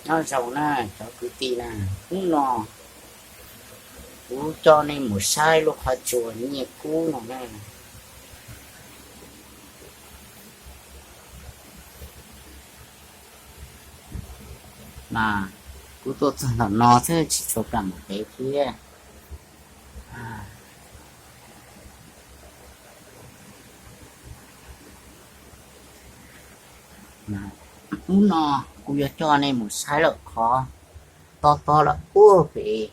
Nyob zoo na cov kwv tij na, hnub no kuv coj nej mus saib lub qhov tsua Nyiaj Kub no na. Mas kuv tuaj txog ntawm no xwb tsis tshua kam mus pem thiab. Hnub no kuv yuav coj nej mus saib lawm qhov tob tob lawm puag pem.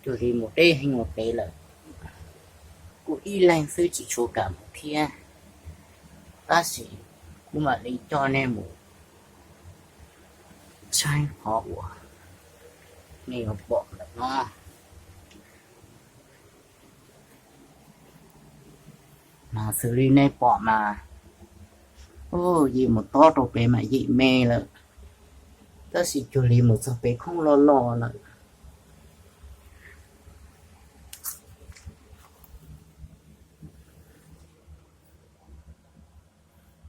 Cuag li mus deb heev ua pem lawm. Kuv ib leeg xwb tsis tshua kam mus thiab, tab sis kuv mam li coj nej mus saib qhov uas nej yuav pom ntawm no. Mas xws li nej pom mas, yim mus tob rau pem mas yim me lawm, tab sis cuag li mus txog pem khoob loj loj lawm.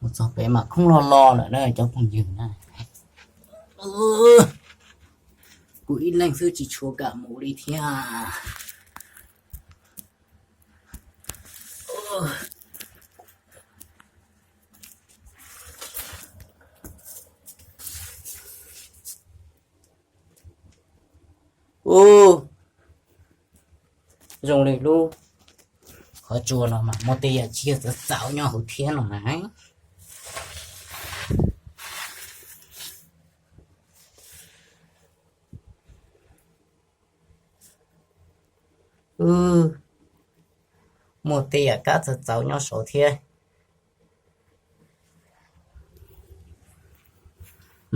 Mus txog pem mas khoob loj loj lawm na cov phooj ywg na. Kuv ib leeg xwb tsis tshua kam mus li thiab. Ub, zoo li lub qhov tsua no mas muaj tej yam tsiaj txawv txawv nyob hauv thiab no mas. Muaj tej yam kab txawv txawv nyob saud thiab.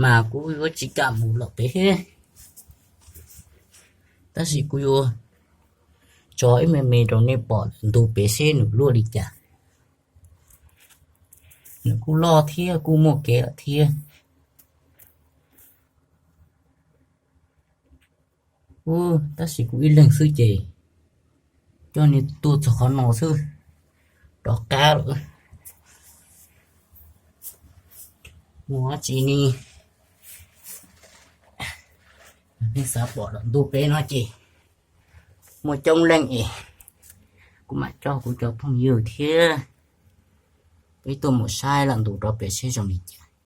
Mas kuv yuav tsis kam mus lawm pem thiab, tab sis kuv yuav tso ib me me rau nej pom ntug pem seb nws luaj li cas. Nws kuj loj thiab kuj muaj kev lawm thiab. Ub, tab sis kuv ib leeg xwb ces coj nej tuaj txog qhov no xwb, rov qab lawm. Mus tsis ni, nej xav pom lawm ntug pem no ces muaj coob leej es kuv mam coj kuv cov phooj ywg thiab peb tuaj mus saib lawm ntug rov pem seb zoo li cas.